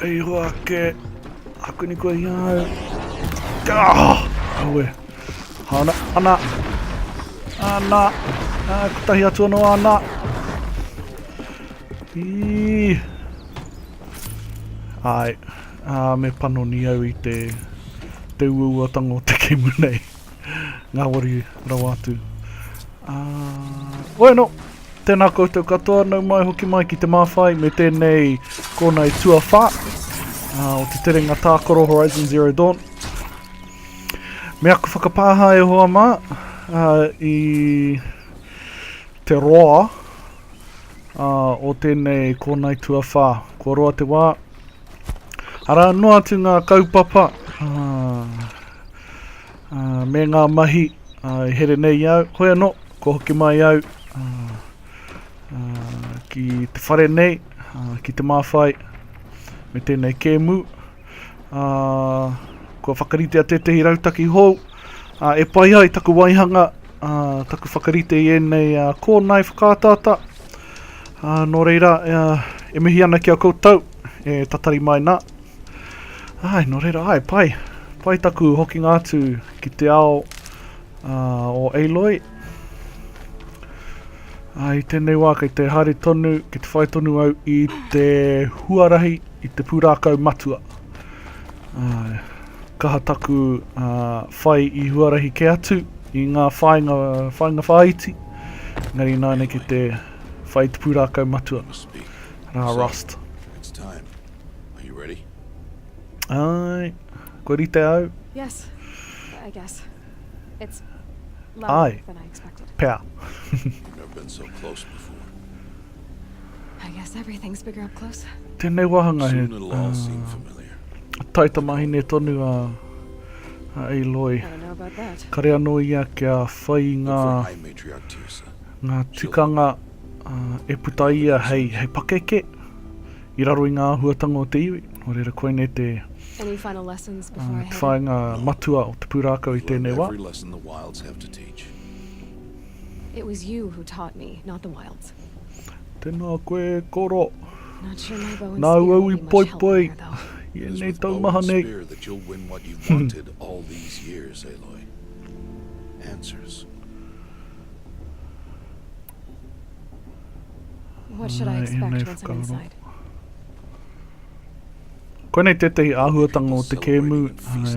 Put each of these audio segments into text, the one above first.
Hei hoa ake, akuni koe i a au. Ah! Aue. Hana, ana. Ana. Ah, kotahi atu anō ana. I. Ai, ah, me panoni au i te, te uauatanga o te kemu nei. Ngāwari rawa atu. Ah, bueno, tēnā koutou katoa, nau mai hoki mai ki te māwhai me tēnei kōnae tuawhā uh, o te terenga tākaro Horizon Zero Dawn. Me aku whakapāha e hoa mā uh, i te roa uh, o tēnei kōnae tuawhā. Kua roa te wā. Arā noa atu ngā kaupapa uh, uh, me ngā mahi uh, i here nei i au. Hoi anō, kua hoki mai au uh, uh, ki te whare nei, uh, ki te māwhai me tēnei kēmu. Ā, kua whakaritea tētehi rautaki hou ā, e pai ai taku waihanga, ā, taku whakarite i ēnei ā, kōnae whakaataata. Ā, nō reira, ā, e mihi ana ki a koutou e tatari mai nā. Āe, nō reira, āe, pai. Pai taku hokinga atu ki te ao ā, o Aloy. Ā, i tēnei wā kei te haere tonu, kei te whai tonu au i te huarahi i te pūrākau matua. Ā, kaha taku ā, whai i huarahi kē atu i ngā whāinga, whāinga whāiti, engari ināianei kei te whai i te pūrākau matua, rā Rust. It's time. Are you ready? Āe, kua rite au. Yes, I guess. It's Āe, louder than I expected. pea. You've never been so close before. I guess everything's bigger up close. Tēnei wāhanga he Soon it'll all seem familiar. taitamahine tonu a, a Aloy. I don't know about that. Kare anō ia kia whai i Look ngā, for High Matriarch Tirsa. ngā tikanga e puta ia hei, hei pakeke i raro i ngā āhuatanga o te iwi. Nō reira koinei te, Any final lessons before I te head in? whāinga matua o te pūrākau i You've learned tēnei wā. every lesson the wilds have to teach. It was you who taught me, not the wilds. Tēnā koe e koro. Not sure my bow and Nāu spear au will i be much help in poipoi there, though. i It is ēnei with bow and taumaha nei. spear that you'll win what you've wanted all these years, Aloy. Answers. What should I Āe, expect ēnei once I'm whakaaro. inside? Koinei tētehi āhuatanga o te kēmu,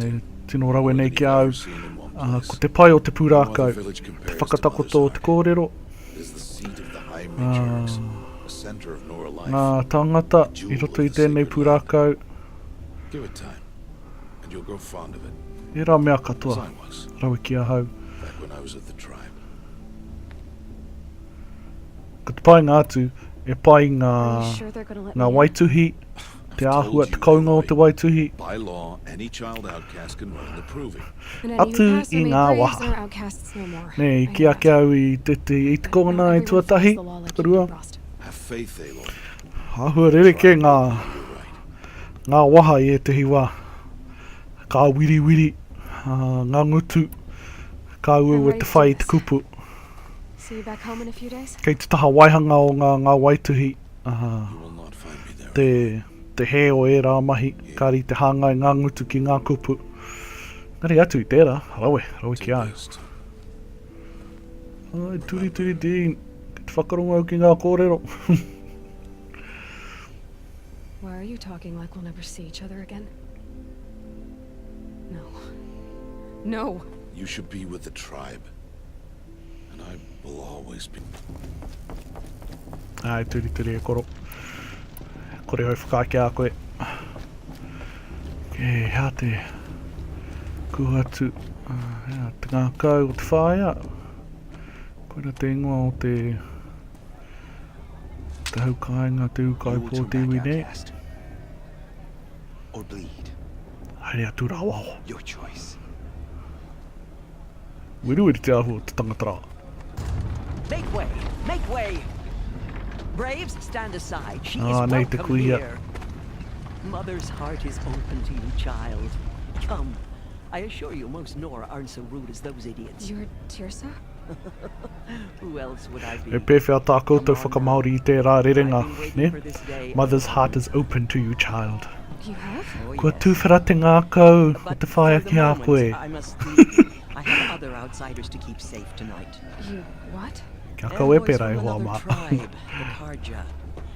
e tino rawe nei ki a au, ko te pai o te pūrākau, te whakatakoto o te kōrero, ngā tāngata i roto i tēnei pūrākau, ērā mea katoa, rawe ki ahau. Ko te painga atu, e pai ngā, ngā waituhi, te āhua, te kounga o te waituhi, atu i ngā waha. Nē, i kī ake au i te, te, i te kōnae tuatahi, tuarua, āhua rerekē ngā, ngā waha i ētehi wā. Ka wiriwiri, ngā ngutu, ka uaua te whai i te kupu. Kei te taha waihanga o ngā, ngā waituhi, te, te hē o ērā mahi, kāre i te hāngai ngā ngutu ki ngā kupu. Engari atu i tērā, rawe, rawe ki a au. Ai, turituri Dean, kei te whakarongo au ki ngā kōrero. Why are you talking like we'll never see each other again? No. No! You should be with the tribe. And I will always be. Ai, turituri e koro. Kore hau whakaae ki a koe. E, hea te kuhu atu. Hea te ngākau o te whaea. Koira te ingoa o te te hau kāinga, te ūkaipō o te iwi nei. Or bleed. Haere atu rā waho. Your choice. Weriweri te āhua o te tangata rā. Make way! Make way! Braves, stand aside. She is Ah, nei te welcome kuia. here. Mother's heart is open to you, child. Come. I assure you, most Nora aren't so rude as those idiots. You're Tirsa? Who else would I be? Me pēwhea tā koutou Come on now. whakamāori i tērā rerenga, I've been waiting nē? for this day a Mother's long heart is time. open to you, child. You have? Oh, Kua yes. tuwhera te ngākau o But te whaea for the ki a moment, koe. I must leave you. I have other outsiders to keep safe tonight. You what? Kia kau e Envoys pērā from e hoa another mā. tribe, the Karja,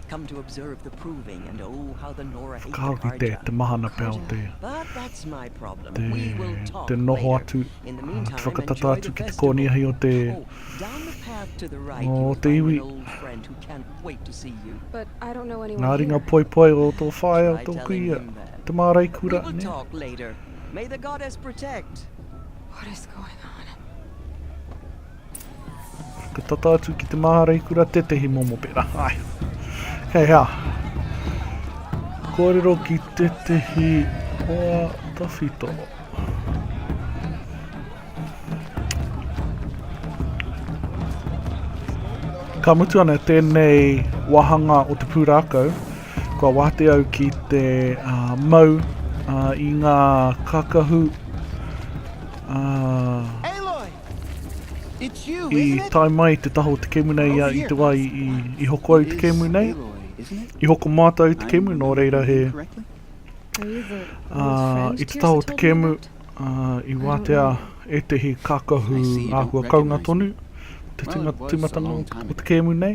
come to observe the proving, and oh, how the Nora hate the Whakaaro ki te, Karja. te mahana pea o te, But that's my problem. te, We will talk te noho later. atu, In the te meantime, whakatata enjoy atu the ki te festival. kōniahi o te, Oh, down the path to the right, o you'll te find iwi. an old friend who can't wait to see you. But I don't know anyone Ngā ringa here. poipoi o tō whaea, o Try tō telling kuia, him that. te māreikura, We will nē? talk later. May the goddess protect. What is going on? Ka tata atu ki te māreikura tētehi momo pērā. Ai. Kei hea. Kōrero ki tētehi hoa tawhito. Ka mutu ana tēnei wāhanga o te pūrākau, kua wātea au ki te uh, mau uh, i ngā kakahu uh, i tae mai te taha o te kēmu nei i te wā i, i, i hoko au i te kēmu nei. I hoko mātou i te kēmu, nō reira he... Uh, I te taha o te kēmu, uh, i wātea ētehi kākahu āhua kaunga tonu, te tinga, tīmatanga o te kēmu nei.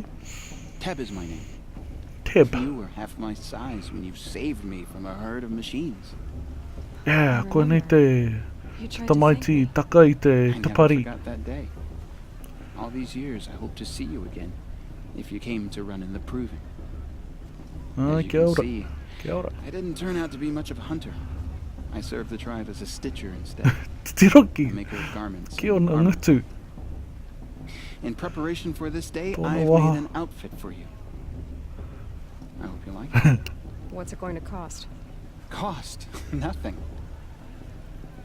Teb is my name. Teb. You were half my size when you saved me from a herd of machines. Yeah, koinei te, te tamaiti i taka i te, te pari. I never forgot that day. All these years I hope to see you again, if you came to run in the proving. Ah, As you kia can ora. see, Kia ora. I didn't turn out to be much of a hunter. I served the tribe as a stitcher instead. Titiro ki, a maker of garments. ki and ona armor. ngutu. In preparation for this day, Tōna I have waha. made an outfit for you. I hope you like it. What's it going to cost? Cost? Nothing.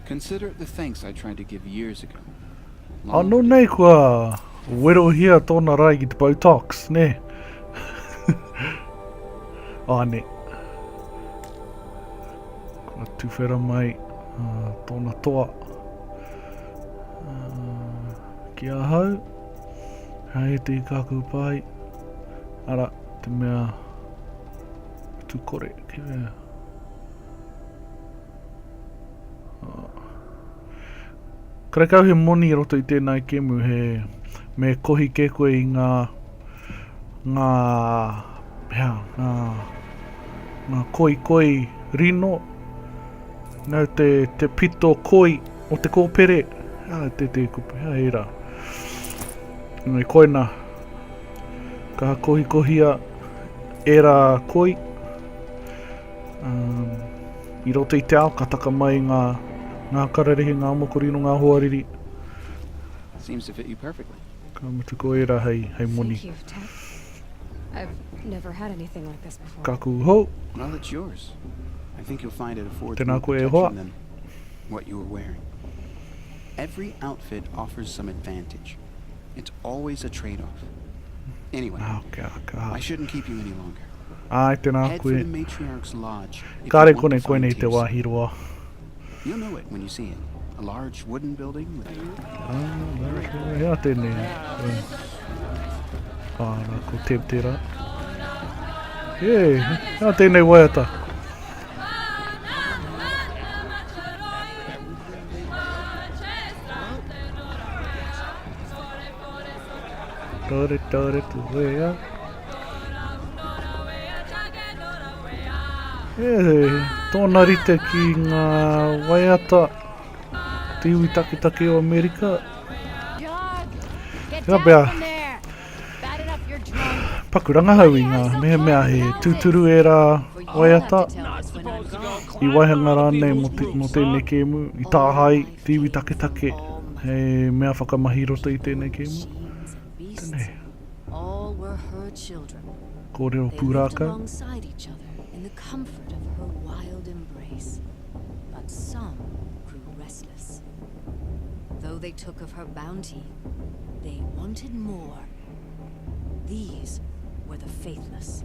Consider it the thanks I tried to give years ago. Long Anō overdue. nei kua werohia tōna rae ki te Botox, nē? Āne. Kua tuwhera mai uh, tōna toa uh, ki ahau. Hei te ikaku pai. Ara, te mea tukore. Ki mea. Karekau he moni i roto i tēnā kēmu, he me kohi kē koe i ngā, ngā, hea, ngā, ngā koikoi rino, nau te, te pito koi o te kōpere, hea tētehi kupu, hea ērā. Engari koina, ka kohikohia ērā koi, Um, I roto i te ao ka taka mai ngā, ngā kararehe, ngā mokorino, ngā hoariri. Seems to fit you perfectly. Ka mutu ko ērā hei, hei moni. Thank you, Ted. I've never had anything like this before. Ka hou. Well, it's yours. I think you'll find it affords Tēnā more koe e hoa. protection than what you were wearing. Every outfit offers some advantage. It's always a trade-off. Anyway, Ah, ka, ka. I shouldn't keep you any longer. Āe, tēnā Head for koe. the matriarch's lodge. if you Kāre want to konei find koinei te Tirsa. wāhi roa. You'll know it when you see it. A large wooden building with Ah, hea tēnei? Ah, nā, ko Teb tērā. E, hea tēnei waiata? Tore, tore, tu wea. E, tōna rite ki ngā waiata te iwi taketake o Amerika. Tērā pea, paku rangahau i ngā mehemea he tūturu ērā waiata, i waihanga rānei mō, te, mō tēnei kēmu, i tāhae te iwi taketake hei mea whakamahi i roto i tēnei kēmu. Tēnei. Kōrero pūrākau. But some grew restless. Though they took of her bounty, they wanted more. These were the faithless.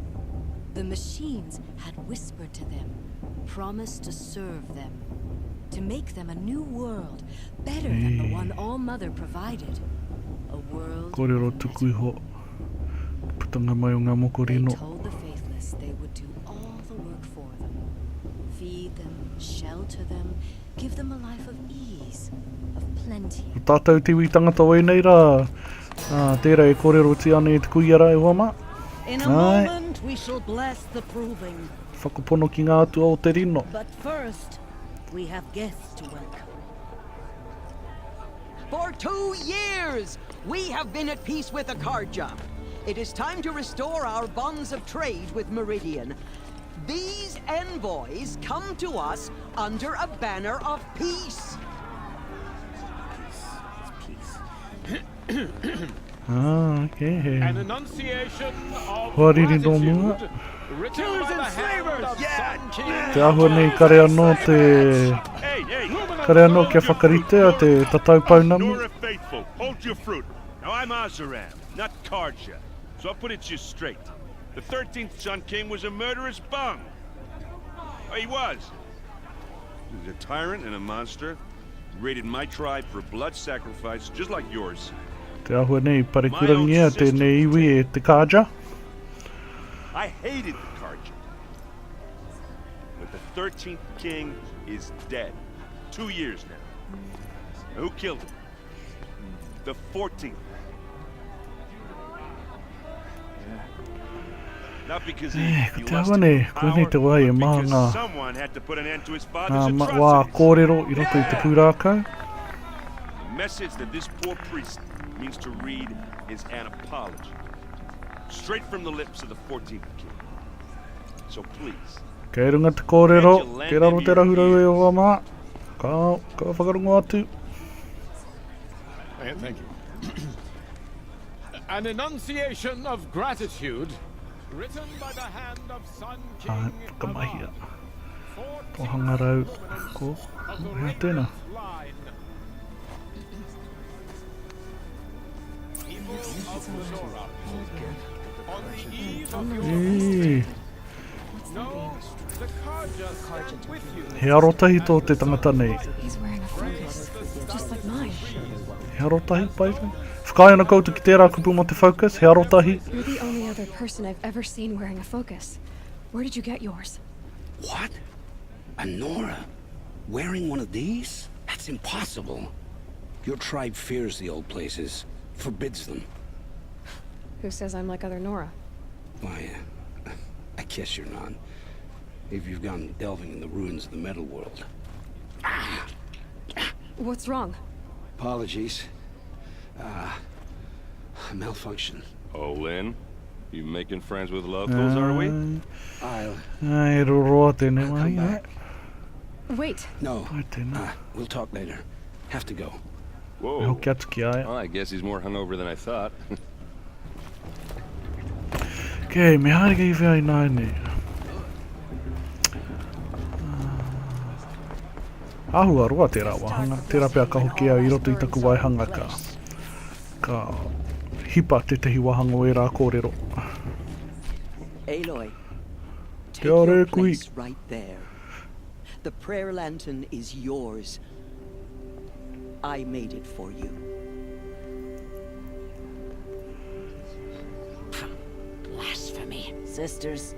The machines had whispered to them, promised to serve them, to make them a new world, better than the one All Mother provided. A world Kōrero of tuku metal. iho, putanga mai o ngā They mokorino. told the faithless they would do all the work for them. Feed them, shelter them, give them a life of ease, of plenty. Ko tātou te iwi tangata o ēnei rā, ā, tērā e kōrerotia ana e te kuia rā e hoa mā. In a Āe. moment we shall bless the proving. Whakapono ki ngā atua o te rino. But first, we have guests to welcome. For two years, we have been at peace with the Carja. It is time to restore our bonds of trade with Meridian. These envoys come to us under a banner of peace. Peace, peace. Ah, okay, he An annunciation of hoariri nō mua. gratitude written by the hand of Sun King Te āhua nei kare anō te... Hey, hey! Kare anō kia whakaritea te tatau pounamu. Nora Faithful, hold your fruit. Now I'm Oseram, not Karja. So I'll put it to you straight. The 13th Sun King was a murderous bum. Oh, he was. He was a tyrant and a monster. Raided my tribe for blood sacrifice, just like yours. Te āhua nei, parekurangia tēnei iwi e te Karja. I hated the Karja. But the 13th king is dead. Two years now. Who killed him? The 14th. Not because he, Eh, ko he te lusted āhua nei, for koinei power, te wā e but maha because ngā, someone had to put an end to his ngā father's ma, wā atrocities. kōrero i roto i te pūrākau. The message that this poor priest means to read is an apology. Straight from the lips of the 14th king. So please. Kei runga te kōrero, kei raro te rahurau e hoa mā. Ka, ka whakarongo atu. Eh, thank you. An enunciation of gratitude written by the hand of Sun King Ai, whakamahia. Ahmad, Tō hangarau, ko, hea tēnā? line. People of Nora, on the eve of your E, know the Karja stand with you. he arotahi tō te tangata nei. He's wearing a focus, just like mine. He arotahi, pai te? Whakaae ana koutou ki tērā kupu mō te focus, he arotahi. You're the only other person I've ever seen wearing a focus. Where did you get yours? What? A Nora? Wearing one of these? That's impossible. Your tribe fears the old places, forbids them. Who says I'm like other Nora? Why, uh, I guess you're not. If you've gone delving in the ruins of the metal world. What's wrong? Apologies. Uh, malfunction. Olin, you making friends with locals, are we? I'll Ai, roroa tēnei come wāhi, ai. back. Wait, No. Ai tēnā. We'll talk later. Have to go. Me Whoa. hoki atu ki a ia. Well, I guess he's more hungover than I thought. Okay, me haere kei whea ināianei. Āhua roa tērā wāhanga. Tērā pea ka hoki au i roto i taku waihanga ka, ka hipa tētehi wāhanga o ērā kōrero. Aloy, take Kia ora your e kui. place right there. The prayer lantern is yours. I made it for you. Blasphemy. Sisters.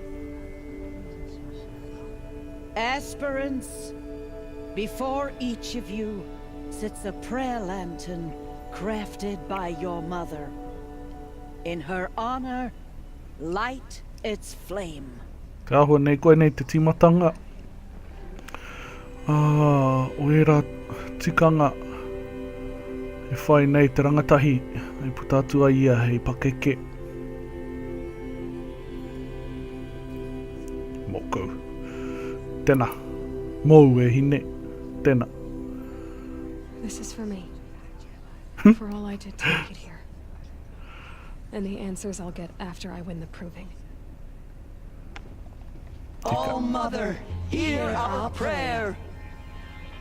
Aspirants, before each of you sits a prayer lantern crafted by your mother. In her honor, light its flame. Te āhua nei koinei te tīmatanga o ērā tikanga e whai nei te rangatahi e puta atu ai ia hei pakeke. Mōku. Tena. Mōu e hine. Tena. This is for me. For all I did to make it here. And the answers I'll get after I win the proving. Oh, mother, hear our prayer.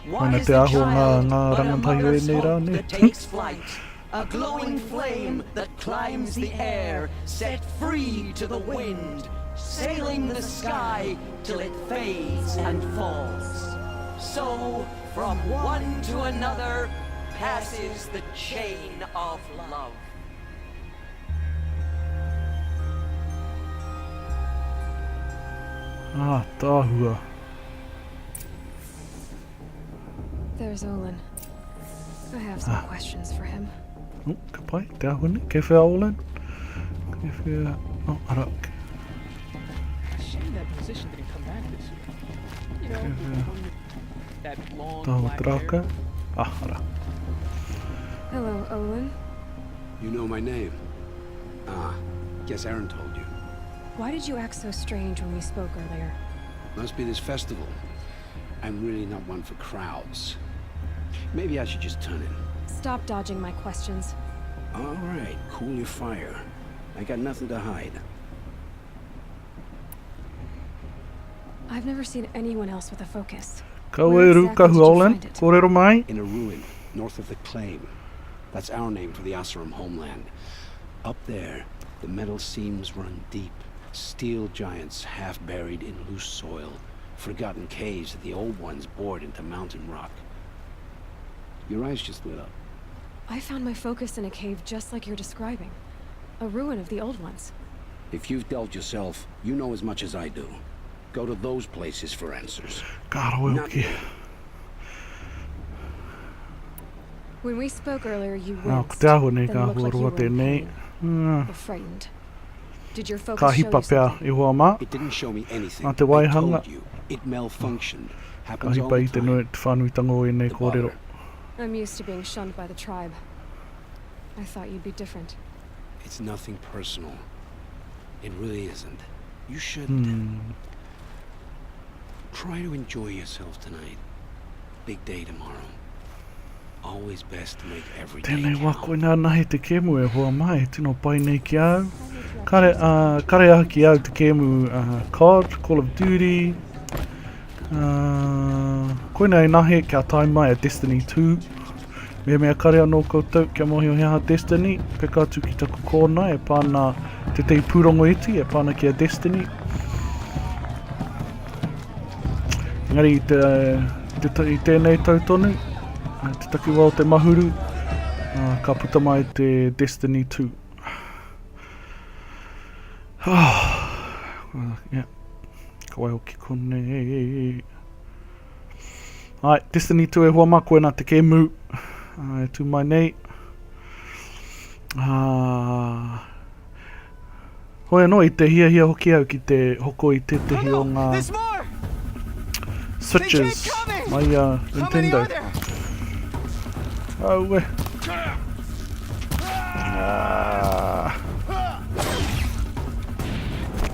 What Koina is te the āhua ngā, child ngā but a rangatahi o mother's ēnei rā, hope nē? that takes flight? A glowing flame that climbs the air, set free to the wind, sailing the sky till it fades and falls. So, from one to another, passes the chain of love. Ātaahua. There's Olin. I have some ah. questions for him. Oh, ka pai, te āhua nei. Kei whea Olin? Kei whea... Oh, ara. Shame that musician didn't come back this year. You know, that long Taho black te rākau. hair. Ah, ara. Hello, Olin. You know my name. Ah, guess Aaron told you. Why did you act so strange when we spoke earlier? Must be this festival. I'm really not one for crowds. Maybe I should just turn in. Stop dodging my questions. All right, cool your fire. I got nothing to hide. I've never seen anyone else with a focus. Kau Where e exactly Rūkahu did you Olin, find it? kōrero mai. In a ruin, north of the Claim. That's our name for the Oseram homeland. Up there, the metal seams run deep. Steel giants half buried in loose soil. Forgotten caves that the old ones bored into mountain rock. Your eyes just lit up. I found my focus in a cave just like you're describing. A ruin of the old ones. If you've dealt yourself, you know as much as I do. Go to those places for answers. Ka rawe Not hoki. me. When we spoke earlier, you Ah, ko winced, te āhua nei then ka looked āhua like you roa were in tēnei. pain Mm. or frightened. Did your focus Ka show you hipa pea something? e hoa mā. It didn't show me anything. Nā te I waihanga. told you, it malfunctioned. Ka Happens all hipa the i te time. nui, te whānuitanga o ēnei The kōrero. bother. I'm used to being shunned by the tribe. I thought you'd be different. It's nothing personal. It really isn't. You should Hmm. try to enjoy yourself tonight. Big day tomorrow. Always best to make every day Tēnei wā count. koinā nahi te kēmu e hoa mā, e tino pai nei ki au. Kare, uh, kare aha ki au te kēmu uh, COD, Call of Duty. Uh, koinā e nahi kia tae mai a Destiny 2. Mehemea kare anō koutou kia mōhio he aha Destiny, peka atu ki taku kōnae e pā ana tētehi pūrongo iti e pā ana ki a Destiny. Engari i, te, te, i tēnei tau tonu, te takiwā o te mahuru, ka puta mai te Destiny 2. Oh, yeah. Ka waiho ki konei. Ai, Destiny 2 e hoa mā, koena te kēmu e tū mai nei. Ah, hoi anō, i te hiahia hoki au ki te hoko i tētehi o ngā Switches mai i a Nintendo. Aue. Ah.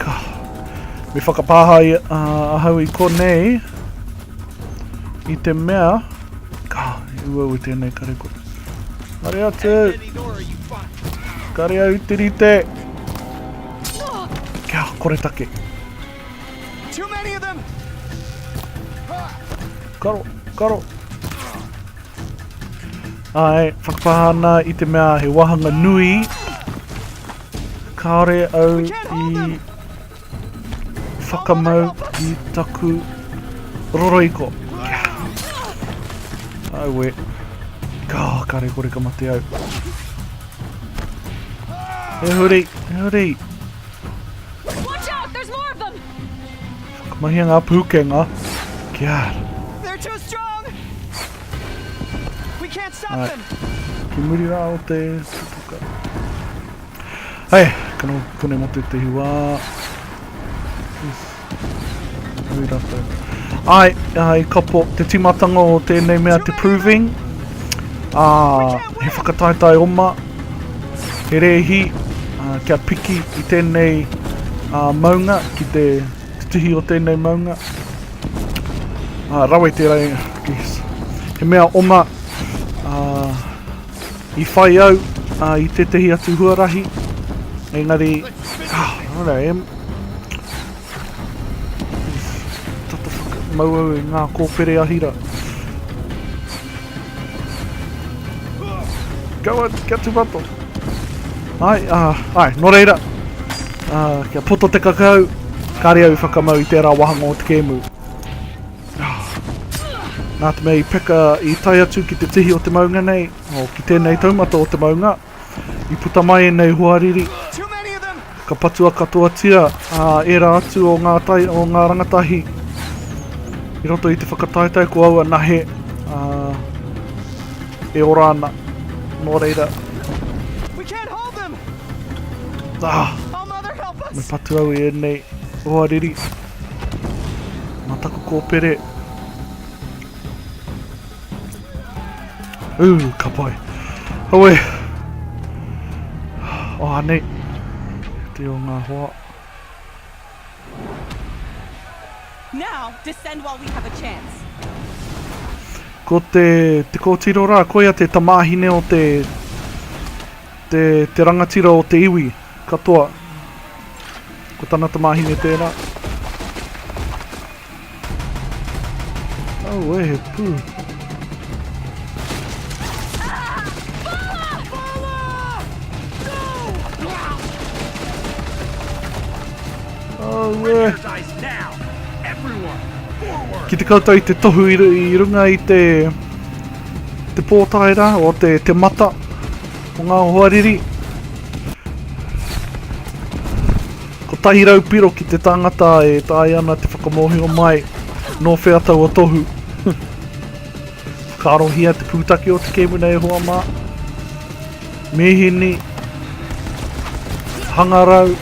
Ka. Me whakapāha i, uh, ahau i konei i te mea ka, e uaua tēnei kare kore. Kare atu! Kare au te rite! Kia, koretake. Too many of them! Karo, karo. Āe, whakapāha ana i te mea he wāhanga nui, kāore au i whakamau i taku roroiko. Aue. Ka, kare kore ka mate au. E huri, e huri. Watch out, there's more of them! Whakamahia ngā pūkenga. Kia. They're too strong! We can't stop Ai. them! Ki muri rā o te puka. Hei, ka noho konei mō tētehi wā. Yes. Nui rātou. Ai, ai, kapo, te tīmatanga o tēnei mea te proving. Ā, he whakataetae oma, he rēhi, ā, kia piki i tēnei ā, maunga, ki te, te tihi o tēnei maunga. Ā, rawe tērā, yes. He mea oma, ā, i whai au ā, i tētehi atu huarahi, engari, ah, ora, e, Tata whakamau au i ngā kōpere a Hira. Kaua, kia tūpato. Ai, uh, ai, nō reira, uh, kia poto te kakau, kāre au i whakamau i tērā wāhanga o te kēmu. Ah. Nā te mea i peka i tae atu ki te tihi o te maunga nei, o ki tēnei taumata o te maunga, I puta mai ēnei hoariri, ka patua katoatia ērā atu o ngā, tai, o ngā rangatahi i roto i te whakataetae ko au anahe. e ora ana. Nō reira. We can't hold them. Ah. Oh, mother, help us. Me patu au i ēnei hoariri. Mā taku kōpere. Ū, ka pai. Aue. Oh, anei. Te o ngā hoa. Now, descend while we have a chance. Ko te, te kōtiro rā, koia te tamāhine o te, te, te rangatira o te iwi katoa. Ko tana tamāhine tērā. Aue, he pū. Aue. Ki te koutou i te tohu i, i runga i te te pōtae rā, o te, te mata o ngā hoariri. 100 piro ki te tangata e taea ana te whakamōhio mai nō whea taua tohu. Whakaarohia te pūtake o te kēmu nei e hoa mā. Mīhini, hangarau,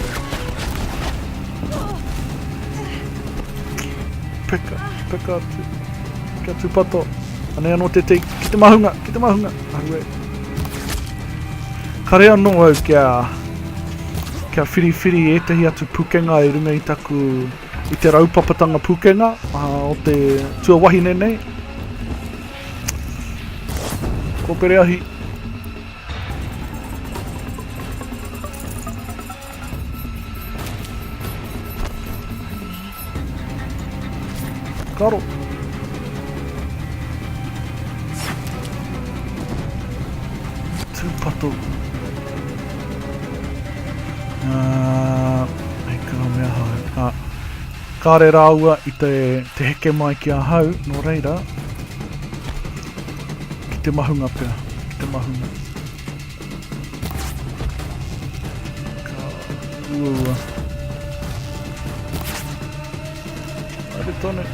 peka, peka atu, kia tūpato. Anei anō tētehi, ki te mahunga, ki te mahunga. Aue. Kare anō au kia kia whiriwhiri ētahi atu pukenga i runga i taku i te raupapatanga pukenga o te tuawahine nei. Ko Pereahi. Karo. Tūpato. Uh, hei ka mea hau. Ah, kāre rāua i te, te heke mai ki ahau, nō reira, ki te mahunga pea, ki te mahunga. Ka uaua. Haere tonu.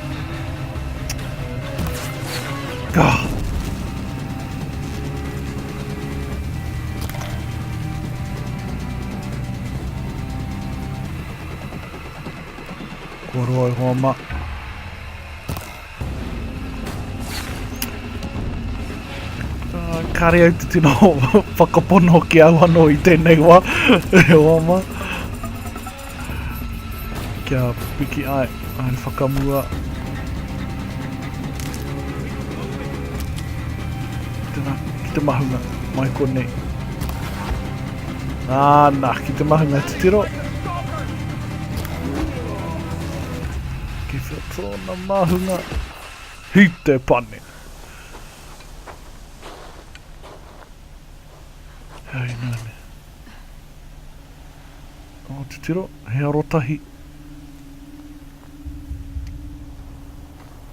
Ka. Kua roa e hoa ma. Kāre au te tino whakapono ki au anō i tēnei wā, e hoa ma. Kia piki ai, haere whakamua. Tēnā, ki te mahunga, mai konei. Ā, nā, ki te mahunga titiro. Ki whea tōna mahunga. Hi te pane. Hei nāne. Oh, titiro, he arotahi.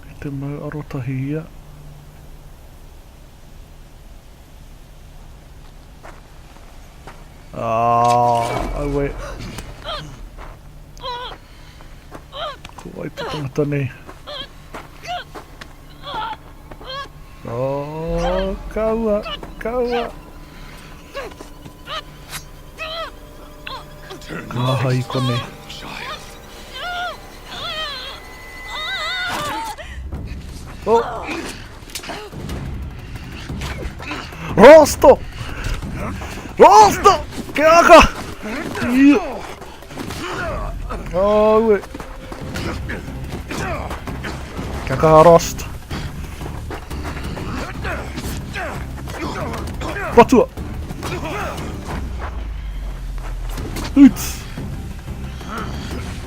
Kei te mau arotahi ia. Ah, aue. Ko wai te tangata nei? Oh, kaua, kaua. Ka aha i konei? Oh! Rosto! Rosto! Ke aka! Ia! Aue! Kia kaha Rost! Patua! Uts!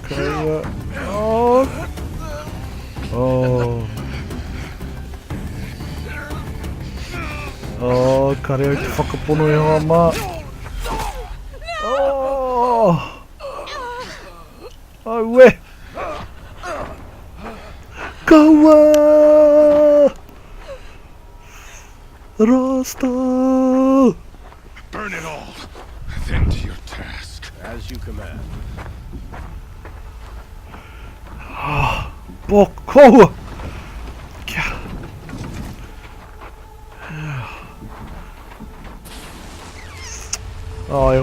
Kaua. Oh! Oh. Oh, kare au te whakapono e hoa mā. Oh! Aue! Kaua! Rasta! Burn it all, then to your task. As you command. Ah, bo koua! Kia.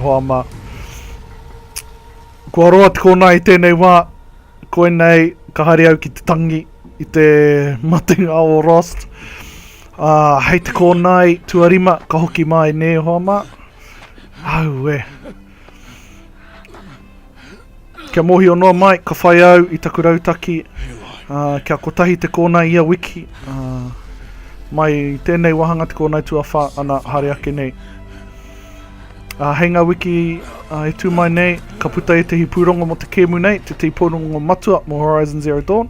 hoa mā. Kua roa te kōnae i tēnei wā, koinei ka haere au ki te tangi i te matenga o Rost. Ā, hei te kōnae tuarima ka hoki mai nē hoa mā. Aue. Kia mōhio noa mai, ka whai au i taku rautaki, ā, kia kotahi te kōnae ia wiki, ā, mai i tēnei wāhanga te kōnae tuawhā, ana, haere ake nei. Ā, hei ngā wiki ā, e tū mai nei, ka puta ētehi pūrongo mō te kēmu nei, tētehi pūrongo matua mō Horizon Zero Dawn.